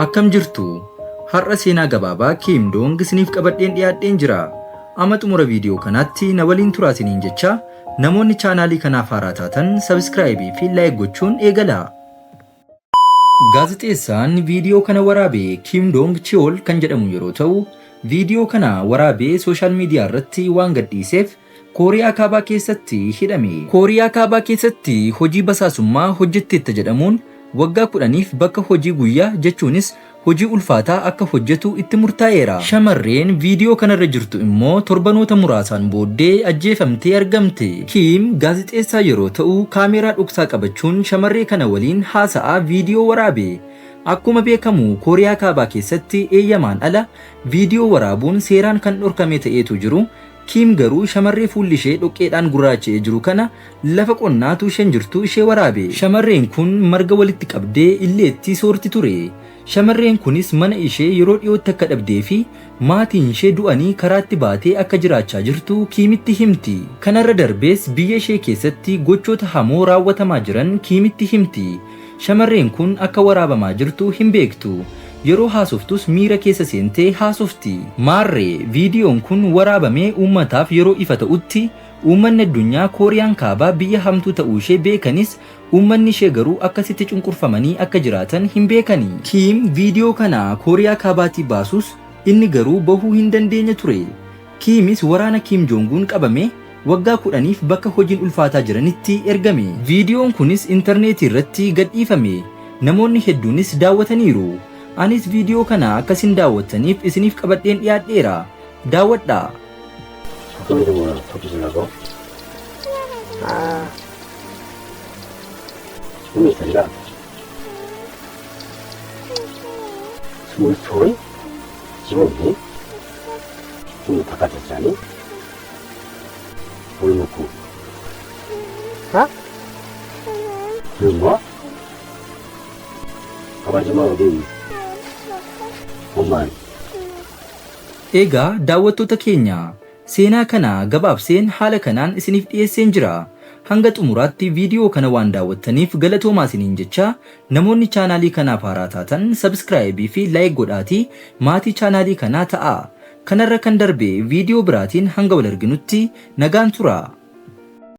Akkam jirtu? Har'a seenaa gabaabaa Kiim Doong isiniif qabadheen dhiyaadheen jira. Amma xumura viidiyoo kanaatti na waliin turaa isiniin jecha namoonni chaanaalii kanaaf haaraa taatan sabiskiraayibii fi laayik gochuun eegalaa. Gaazexeessaan viidiyoo kana waraabe Kiim Doong Chiyool kan jedhamu yeroo ta'u, viidiyoo kana waraabee sooshaal miidiyaa irratti waan gadhiiseef Kooriyaa Kaabaa keessatti hidhame. Kooriyaa Kaabaa keessatti hojii basaasummaa hojjetteetta jedhamuun waggaa 10f bakka hojii guyyaa jechuunis hojii ulfaataa akka hojjetu itti murtaa'eera. Shamarreen viidiyoo kanarra jirtu immoo torbanoota muraasaan booddee ajjeefamtee argamte. Kiim gaazexeessaa yeroo ta'u kaameeraa dhoksaa qabachuun shamarree kana waliin haasa'aa viidiyoo waraabe. Akkuma beekamu Kooriyaa Kaabaa keessatti eeyyamaan ala viidiyoo waraabuun seeraan kan dhorkame ta'eetu jiru Kiim garuu shamarree fuulli ishee dhoqqeedhaan gurraacha'ee jiru kana lafa qonnaa utuu isheen jirtuu ishee waraabe. Shamarreen kun marga walitti qabdee illeettii soorti ture. Shamarreen kunis mana ishee yeroo dhiyootti akka dhabdee fi maatiinshee du'anii karaatti baatee akka jiraachaa jirtu Kiimitti himti. Kanarra darbees biyya ishee keessatti gochoota hamoo raawwatamaa jiran Kiimitti himti. Shamarreen kun akka waraabamaa jirtu hin beektu. Yeroo haasoftus miira keessa seentee haasofti. Maarree, viidiyoon kun waraabamee uummataaf yeroo ifa ta'utti, uummanni addunyaa Kooriyaan Kaabaa biyya hamtuu ta'uushee beekanis uummanni ishee garuu akkasitti cunqurfamanii akka jiraatan hin beekani. Kiim viidiyoo kana Kooriyaa Kaabaatii baasus inni garuu bahuu hin dandeenye ture. Kiimis waraana Kiim Joonguun qabamee waggaa 10f bakka hojiin ulfaataa jiranitti ergame. Viidiyoon kunis intarneetii irratti gadhiifame. Namoonni hedduunis daawwataniiru. Anis viidiyoo kana akka isin daawwattaniif isiniif qabadheen dhiyaadheera. Daawwadhaa! 속도 이런 거 토끼 주려고? 아, 20살이라. 22? 지금 중국 바깥에서 뭘 먹고? 어? 그 뭐? 가만히 마, 어디. 엄마. Egaa daawwattoota keenya seenaa kana gabaabseen haala kanaan isiniif dhiyeesseen jira. Hanga xumuraatti viidiyoo kana waan daawwattaniif galatoomaa isiniin jecha namoonni chaanaalii kanaaf haaraa taatan sabiskiraayibii fi laayik godhaatii maatii chaanaalii kanaa ta'aa. Kanarra kan darbe viidiyoo biraatiin hanga wal arginutti nagaan turaa.